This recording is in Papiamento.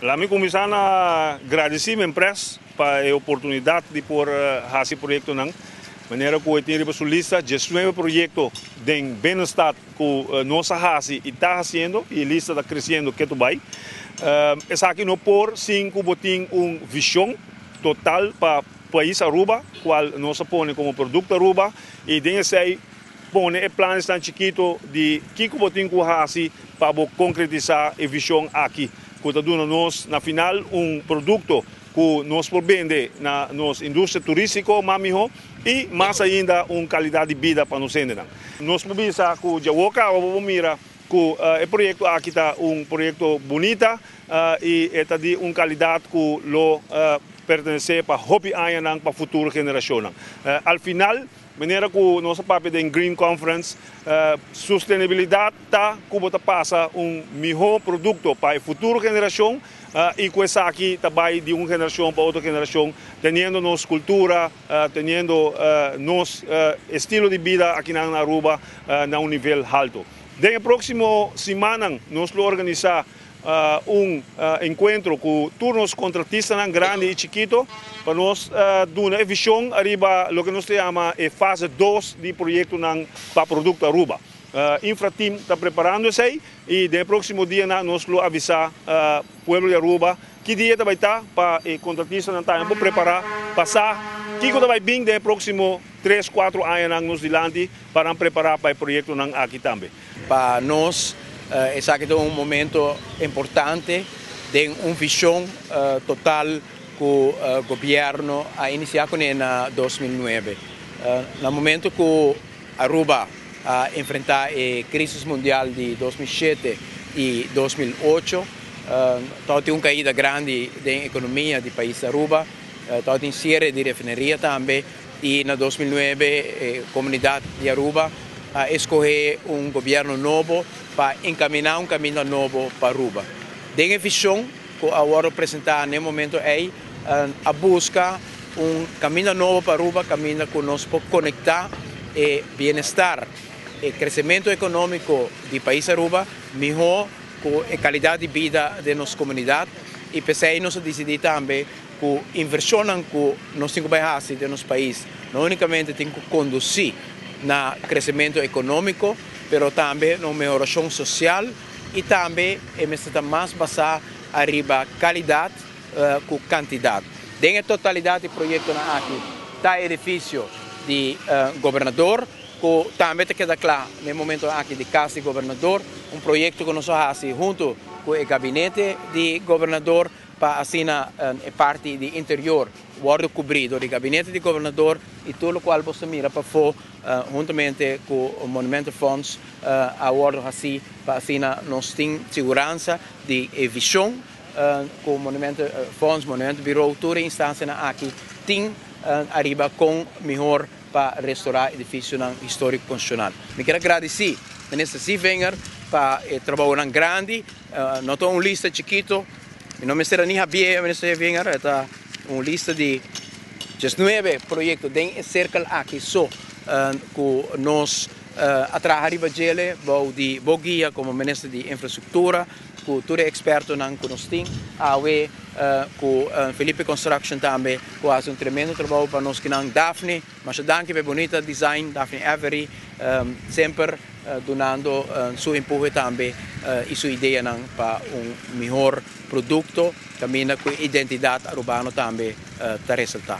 Lami cuminsa na gradici Mempress pa e oportunidad di por haci proyectonan. Manera cu e tin riba su lista 19 proyecto den binnenstad cu nos a haci y ta haciendo y e lista ta creciendo keto bay. Esaki no por sin cu bo tin un vision total pa pais Aruba, cual nos a pone como Producto Aruba y den esey pone e planesnan chikito di kico bo tin cu haci pa bo concretisa e vision aki, cu ta duna nos na final un producto cu nos por bende na nos industria turistico mas miho y mas ainda un calidad di bida pa nos hendenan. Nos por bisa cu djawo caba bo por mira cu e proyecto aki ta un proyecto bunita y e ta di un calidad cu lo pertenece pa hopi añanan pa futuro generacionnan. Al final, manera cu nos a papia den Green Conference, sostenibilidad ta cu bo ta pasa un miho producto pa e futuro generacion y cu esaki ta bay di un generacion pa otro generacion, teniendo nos cultura, teniendo nos estilo di bida akinan na Aruba na un nivel halto. Den e proximo simannan nos lo organisa un encuentro cu tur nos contratistanan grandi y chikito pa nos duna e vision ariba loke nos ta yama e fase 2 di proyectonan pa Producto Aruba. Infrateam ta preparando esey y den e proximo dianan nos lo avisa pueblo di Aruba ki dia ta bay ta pa e contratistanan tambe por prepara pa sa kico ta bay bin den e proximo 3, 4 añanan nos dilanti pa nan prepara pa e proyectonan aki tambe. Pa nos esaki ta un momento importante den un vision total cu gobierno a inicia cune na 2009. Na momento cu Aruba a enfrenta e crisis mundial di 2007 y 2008, tabatin un caida grandi den economia di pais Aruba, tabatin cierre di refineria tambe y na 2009 e comunidad di Aruba a escoge un gobierno nobo pa encamina un caminda nobo pa Aruba. Den e vision cu a wordo presenta na e momento ey, a busca un caminda nobo pa Aruba, caminda cu nos por conecta e bienestar, e crecemento economico di pais Aruba miho cu e calidad di bida den nos comunidad y p'esey nos a dicidi tambe cu inversionnan cu nos tin cu bay haci den nos pais no unicamente tin cu conduci na crecemento economico, pero tambe na un mehoracion social y tambe e mester ta mas basa ariba calidad cu cantidad. Den e totalidad di proyectonan aki ta edificio di gobernador cu tambe ta keda cla na e momentonan aki di cas di gobernador, un proyecto cu nos a haci hunto cu e gabinete di gobernador pa asina e parti di interior wordo cubri door di gabinete di gobernador y tur locual bo ta mira pafo huntamente cu Monumentenfonds a wordo haci pa asina nos tin siguransa di e vision cu Monumentenfonds, Monumentenbureau, tur e instancianan aki tin ariba con mihor pa restaura edificionan historico constitucional. Mi kier a gradici Minister Sievinger pa e trabounan grandi, no ta un lista chikito, mi no mester a ni habie, Minister Sievinger, e ta un lista di 19 proyecto den e cirkel aki so cu nos a traha riba djele bou di bo guia como Minister di Infrastructura, cu tur e expertonan cu nos tin awe, cu Felipe Construction tambe cu a haci un tremendo trabou pa nos kinan. Daphne, masha danki pa e bunita design, Daphne Avery, semper dunando su empuhe tambe y su ideanan pa un mihor producto caminda cu e identidad Arubano tambe ta resalta.